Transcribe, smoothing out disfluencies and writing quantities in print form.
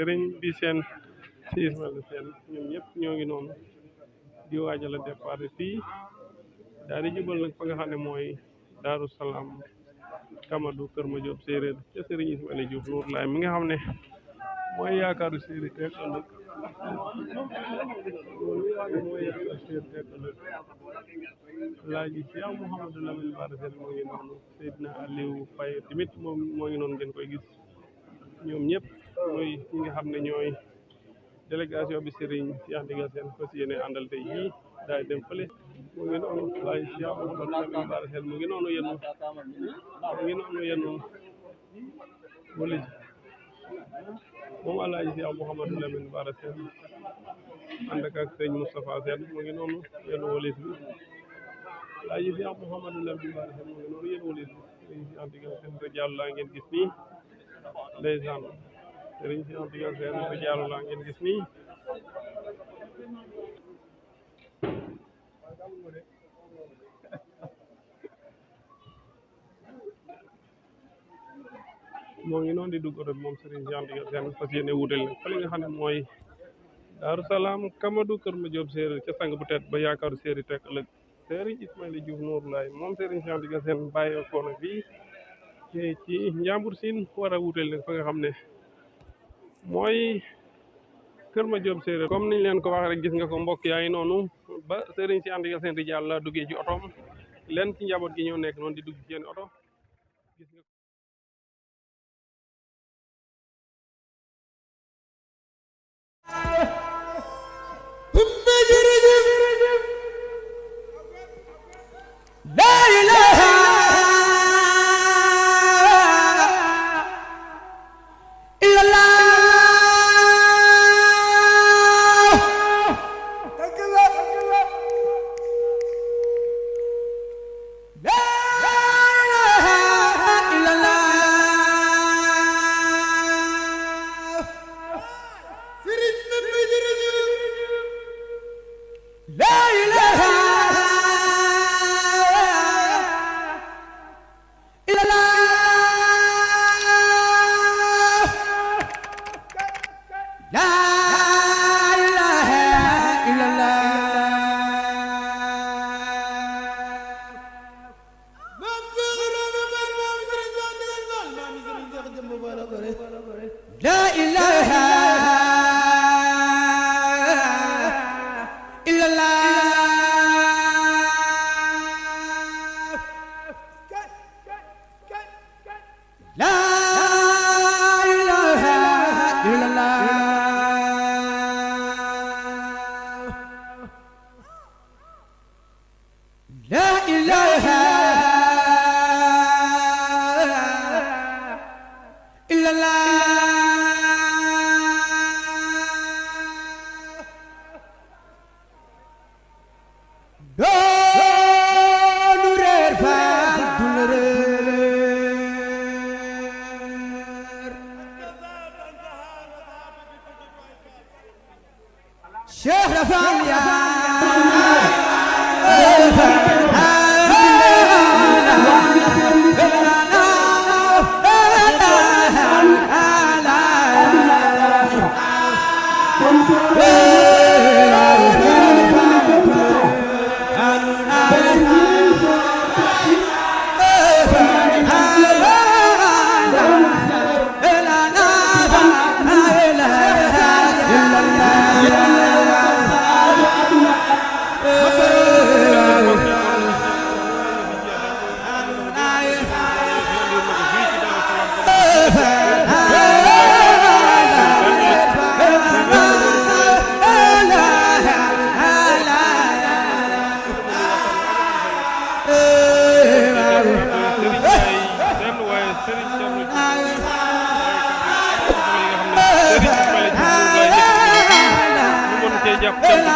Serigne bi seen si Ismaïla Sène ñoom ñëpp ñoo ngi noonu di waajal a départ fii daal di jubal nag fa nga xam ne mooy Daaru Salaam Kamadou Kër Madiop séeréer ca Serigne Ismaïla Diouf Nour laay mi nga xam ne mooy yaakaaru séeréer teeg ëllëg mooy yaakaaru séeréer teeg ëllëg laaji Cheikh Mouhamadou Lamine Bara Sène moo ngi noonu Seydina Aliou Faye tamit moom moo ngi noonu ngeen koy gis ñoom ñëpp mooy ñi nga xam ne ñooy délégation bi Serigne Cheikh Ndigal Sène fas yéene àndal tey jii daay dem fële mu ngi noonu laaji Cheikh Mouhamadou Lamine Bara Sène mu ngi noonu yennu walis moom alaaji Cheikh Mouhamadou Lamine Bara Sène ànd ak sëñ Moustapha Sène mu ngi noonu yenn walis bi alaaji Cheikh Mouhamadou Lamine Bara Sène mu ngi noonu yenn walis bi sëriñ Cheikh Ndigal Sène rijaalu laa ngeen gis nii ndeysaan sëriñ Cheikh Ndigal Sène rijaalu laa ngeen gis nii moo ngi noonu di dugg oto bi moom Serigne Cheikh Ndigal Sène fas yéene wutal nag fa li nga xam ne mooy Daaru Salaam Kamadou Kër Madiop séeréer ca sang bu teet ba yaakaaru séeréer teg ëllëg Serigne Ismaïla Diouf Nour laay moom Serigne Cheikh Ndigal Sène bàyyi ko nag fii ci Njàmbur Siin war a wutal nag fa nga xam ne mooy Kër Madiop séeréer comme niñ leen ko waxee rek gis nga ko mbokk yaa ngi noonu ba Serigne Cheikh Ndigal Sène rijaal la duggee ci otoom leen ci njaboot gi ñoo nekk noonu di dugg ci seen oto gis nga jàpp